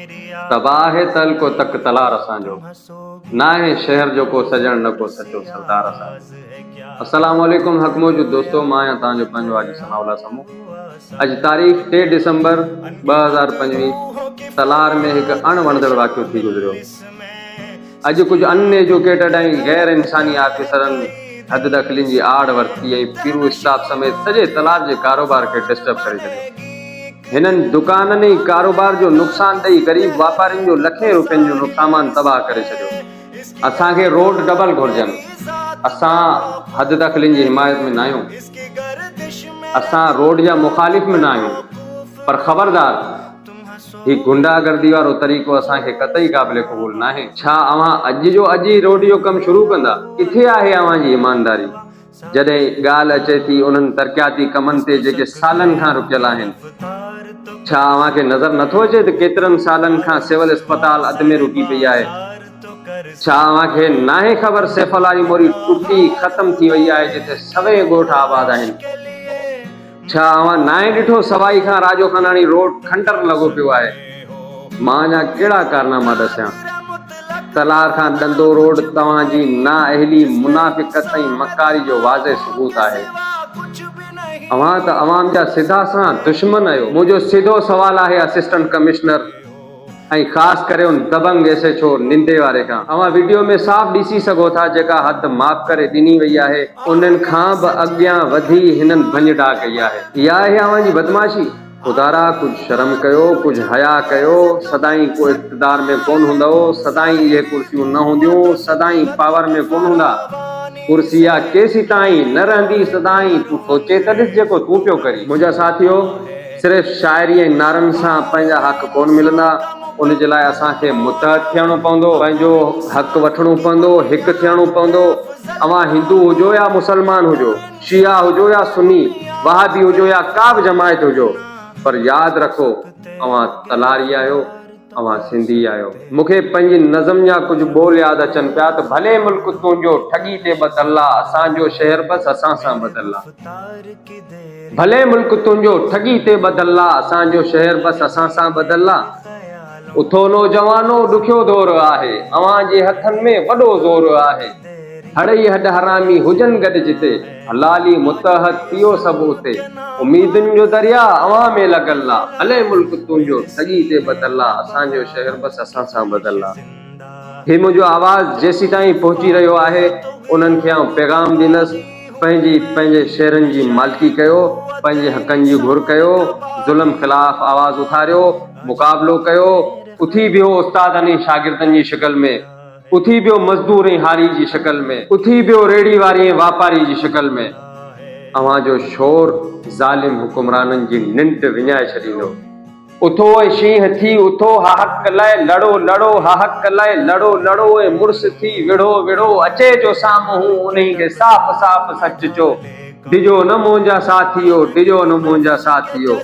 تباهه تعلقو تڪ تلار اسان جو، ناهي شهر جو ڪو سڄڻ نه ڪو سچو سردار اسان جو. السلام عليڪم حق موجود دوستو مان آهيان توهان جو پنهنجو حاجي ثناء الله سمون اڄ تاريخ ٽي ڊسمبر 2025 تلار ۾ هڪ اڻ وڻندڙ واقعو ٿي گذريو. اڄ ڪجهه ان ايجوڪيٽڊ ۽ غير انساني آفيسرن حد دخلين جي آڙ ورتي ۽ پيرو اسٽاف سميت سڄي تلار جي ڪاروبار کي ڊسٽرب ڪري ڇڏيو. هنن دڪانن ۽ ڪاروبار جو نقصان ڏئي غريب واپارين جو لکين روپين جو سامان تباهه ڪري ڇڏيو. اسان کي روڊ ڊبل گهرجن. اسان حد دخلين جي حمايت ۾ ناهيون. اسان روڊ جا مخالف به ناهيون پر خبردار! هي غنڊا گردي وارو طريقو اسان کي قطعي قابل قبول ناهي. ڇا اوهان اڄ جو اڄ ئي روڊ جو ڪم شروع ڪندا؟ ڪٿي آهي اوهان جي ايمانداري؟ جڏهن ڳالهه اچي ٿي انهن ترقياتي ڪمن تي جيڪي سالن کان رڪيل آهن. ڇا اوهان کي نظر نٿو اچي ته ڪيترن سالن کان سول اسپتال اڌ ۾ رڪي پئي آهي؟ ڇا اوهان کي ناهي خبر سيف الله جي موري ٽٽي ختم ٿي وئي آهي جتي سوين ڳوٺ آباد آهن؟ ڇا اوهان ناهي ڏٺو سوائي کان راڄو خاناڻي روڊ کنڊر لڳو پيو آهي. مان اڃا ڪهڙا ڪارناما ڏسيان. تلهار کان ڏندو روڊ توهان جي نااهلي، منافقت ۽ مڪاري جو واضح ثبوت آهي. اوهان ته عوام جا سڌا سان دشمن اهيو. منهنجو سڌو سوال آهي اسسٽنٽ ڪمشنر. ۽ خاص ڪري ان دبنگ ايس ايڇ او نندي واري کان. اوهان وڊيو ۾ صاف ڏسي سگهو ٿا جيڪا حد معاف ڪري ڏني وئي آهي انهن کان به اڳيان وڌي هنن ڀڃ ڊاهه ڪئي آهي. اها آهي اوهان جي بدمعاشي؟ خدارا ڪجهه شرم ڪيو ڪجهه حياء ڪيو سدائين ڪو اقتدار ۾ ڪونه هوندؤ سدائين اهي ڪرسيون نه هونديون سدائين پاور ۾ ڪونه هوندا ڪرسي اها ڪيسيتائين نه رهندي سدائين تون سوچي ته ڏس جيڪو تون پيو ڪرين. منهنجا ساٿيو! صرف شاعري ۽ نعرن سان پنهنجا حق ڪونه ملندا، ان جي لاء اسان کي متحد ٿيڻو پوندو، پنهنجو حق وٺڻو پوندو، هڪ ٿيڻو پوندو. اوهان هندو هجو يا مسلمان هجو، شيعا هجو يا سني، وهابي هجو يا ڪا به جماعت هجو، پر ياد رکو اوهان تلاري آهيو، اوهان سنڌي آهيو. مون کي پنهنجي نظم جا ڪجهه ٻول ياد اچن پيا ته ڀلي ملڪ تنهنجو ٺڳي تي ٻڌل آ، اسان جو شهر بس اسان سان ٻڌل آ. ڀلي ملڪ تنهنجو ٺڳي تي ٻڌل آ، اسان جو شهر بس اسان سان ٻڌل آ. اٿو نوجوانو ڏکيو دور آهي، اوهان جي هٿن ۾ وڏو زور آهي. هڙئي هڏ حرامي هجن گڏ جتي، حلالي متحد ٿيو سڀ اتي. اميدن جو درياء اوهان ۾ لڳل آ، ڀلي ملڪ تنهنجو ٺڳي تي ٻڌل آ، اسان جو شهر بس اسان سان ٻڌل آ. هي منهنجو آواز جيسيتائين پهچي رهيو آهي، انهن کي آئون پيغام ڏيندس، پنهنجي پنهنجي شهرن جي مالڪي ڪيو، پنهنجي حقن جي گهر ڪيو، ظلم خلاف آواز اٿاريو، مقابلو ڪيو، اٿي بيهو استادن ۽ شاگردن جي شڪل ۾، اٿي بيهو مزدور ۽ هاري جي شڪل ۾، اٿي بيهو ريڙهي واري ۽ واپاري جي شڪل ۾، اوهان جو شور ظالم حڪمرانن جي ننڊ وڃائي ڇڏيندو. اٿو ۽ شينهن ٿي اٿو ها حق لاء لڙو لڙو ها حق لاء لڙو لڙو ۽ مڙس ٿي وڙهو وڙهو اچي جو سامهون انهي کي صاف صاف سچ چو ڊڄو نه منهنجا ساٿيو ڊڄو نه منهنجا ساٿيو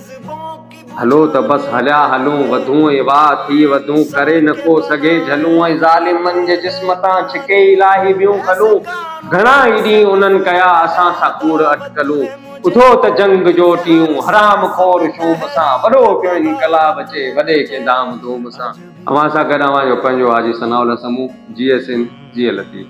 هلو ته بس هليا هلون وڌون ۽ واهه ٿي وڌون ڪري نه ڪو سگهي جهلون ۽ ظالمن جي جسم تان ڇڪي ئي لاهي ٻيون کلون گهڻا ئي ڏينهن انهن ڪيا اسان سان ڪوڙ اٽڪلون. اٿو ته جنگ جو ٽيون حرام خور شوم سان وڏو پيو انقلاب اچي وڏي ڪنهن ڌام ڌوم سان. اوهان سان گڏ اوهان جو پنهنجو حاجي ثناء الله سمون، جيئي سنڌ، جيئي لطيف.